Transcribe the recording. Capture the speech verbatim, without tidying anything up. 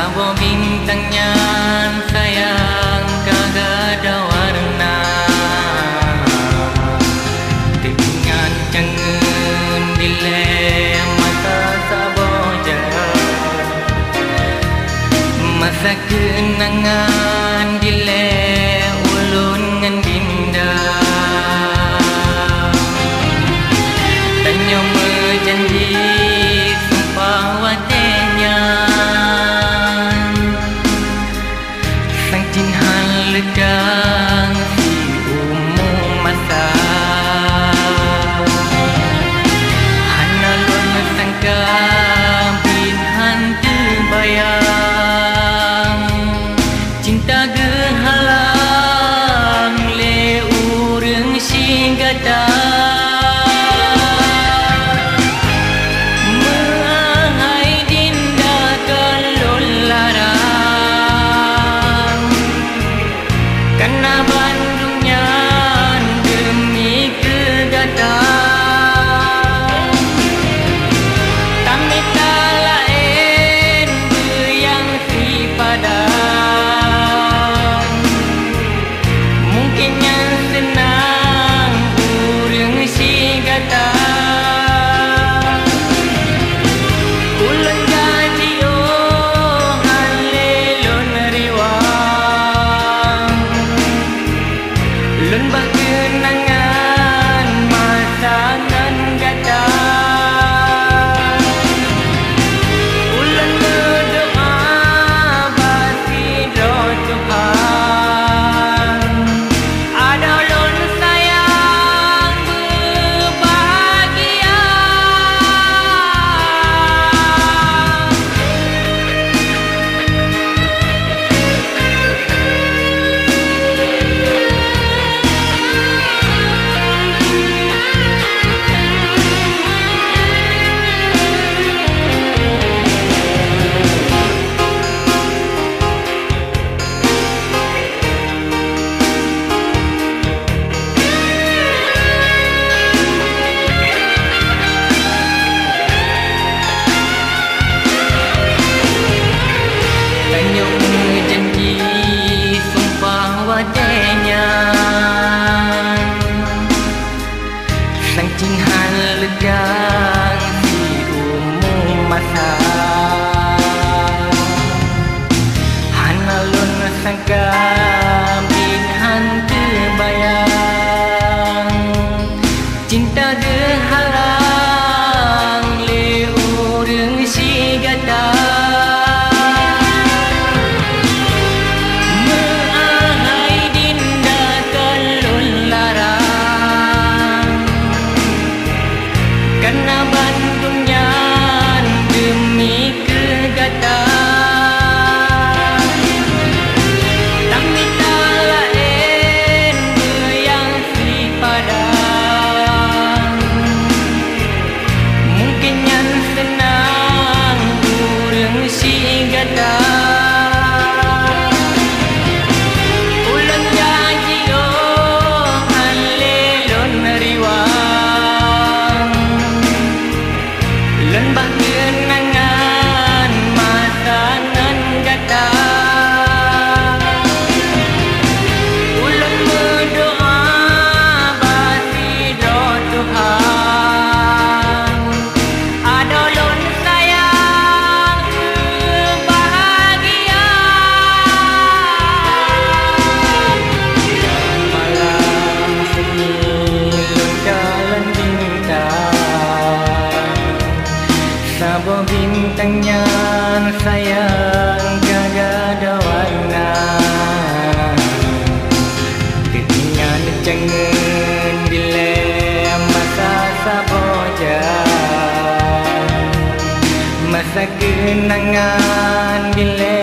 Saboh bintang nyan sayang ka gadôh warna. Teuingat cangeuen dilèe masa saboh jeuet. Masa keunangan dilèe ulôn ngon Dinda. Tanyoe meujanji sumpah watèe nyan, sang cit han leukang siumu masa. Hana lôn sangka biet han teubayang. Cinta geuhalang lé ureueng sigata. Meuahai Dinda ka lôn larang, kana bandum nyan deumi keu gata. Tamita laén beu nyang sipadan. Mungken nyan seunang ureueng sigata. Ulôn jiôh han lé lôn riwang. Lôn bah keunangan masa ngon gata. Ulôn meudoa bak sidroe Tuhan, adoe lôn sayang beubahgia. Tanyoe meujanji sumpah watèe nyan, sang cit han leukang siumu masa. Hana lôn sangka biet han teubayang. Cinta geuhalang lé ureueng sigata. Meuahai Dinda ka lôn larang, kana bandum nyan deumi keu gata. Tamita laén beu nyang sipadan. Mungken nyan seunang ureueng sigata. Ulôn janji, oh, han lé lôn riwang. Lôn bah keunangan masa ngon gata. Ulôn meudoa bak sidroe Tuhan, adoe lôn sayang beubahgia. Malam sunyi lôn kalon bintang. Saboh bintang nyan sayang ka gadôh warna. Teuingat cangeuen dilèe masa saboh jeuet. Masa keunangan dilèe